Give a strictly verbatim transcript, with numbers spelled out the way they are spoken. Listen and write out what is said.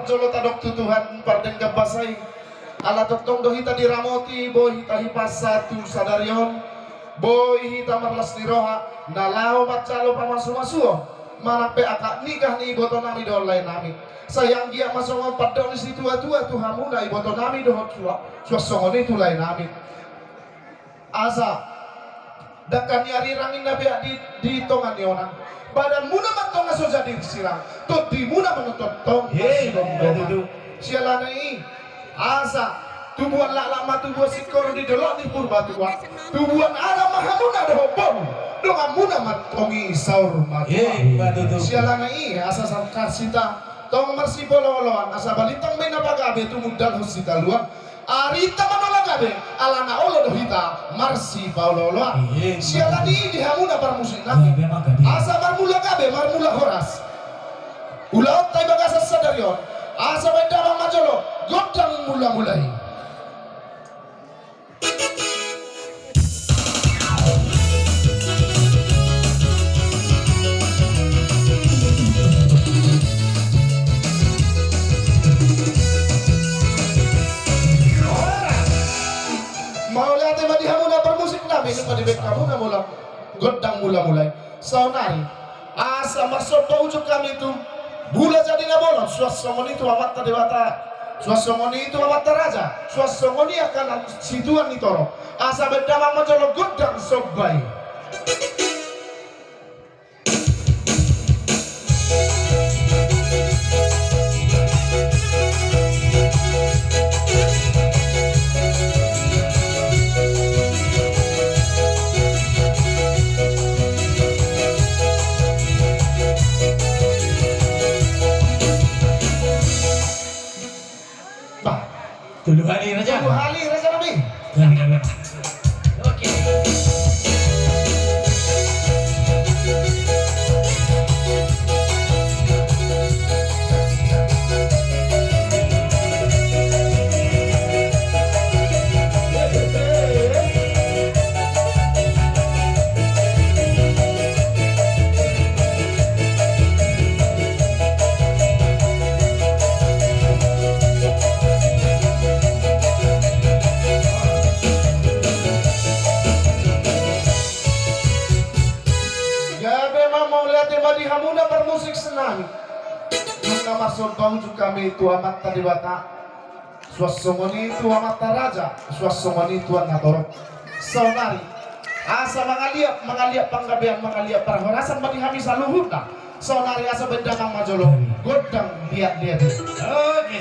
Jolo tadok tu Tuhan pardenggan basa i. Ala tongtong do hita diramoti, boi hita hupasahat tu sadari on, boi hita marlas ni roha na laho manjalo pamasumasuon manang pe akad nikah ni ibotonami dohot laenami. Sai anggiat ma songon pandok ni situatua tu hamuna ibotonami dohot sua-, suang songon i tu laenami. Asa dangka ni arirang i na beak di, di tonga ni onan. Badanmuna ma antong na so jadi sirang, tondimuna ma antong tong masidomdoman. Siala ni i, asa tubuan laklak ma tubuan singkoru di dolok ni Purbatua, tubuan anak ma hamuna dohot boru, donganmuna ma antong i saur matua. Siala ni i, asa sangkar sita tong marsipaolooloan, asa balintang ma i na pagabe tumundalhon sitaluan. Arinta ma na olo gabe, ala na olo do hita marsipaolooloan. Siala ni i di hamuna parmusiknami, asa marmula gabe, marmula horas ulaonta di bagasan sadari on. Asa baen damang ma jolo gondang mulamula i. Mauliate ma di hamuna parmusiknami, nunga dibaen hamuna mula gondang mulamula i. Saonari asa marsomba ujung hami tu Mula Jadi Na Bolon, suang songon i tu Amanta Debata, suang songon i tu Amanta Raja, suang songon i angka na situan ni torop. Asa baen damang ma jolo gondang somba i. Bah. Tolu hali, Raja. Tolu hali, Raja nami. Oke. Gabe ma, mauliate ma di hamuna parmusiknami. Nunga marsomba ujung hami tu Amanta Debata, suang songon i tu Amanta Raja, suang songon i tu angka na torop. Saonari asa mangaliat, mangaliat panggabean, mangaliat parhorasan ma di hami saluhutna. Saonari asa baen damang ma jolo gondang liatliat i. Oke.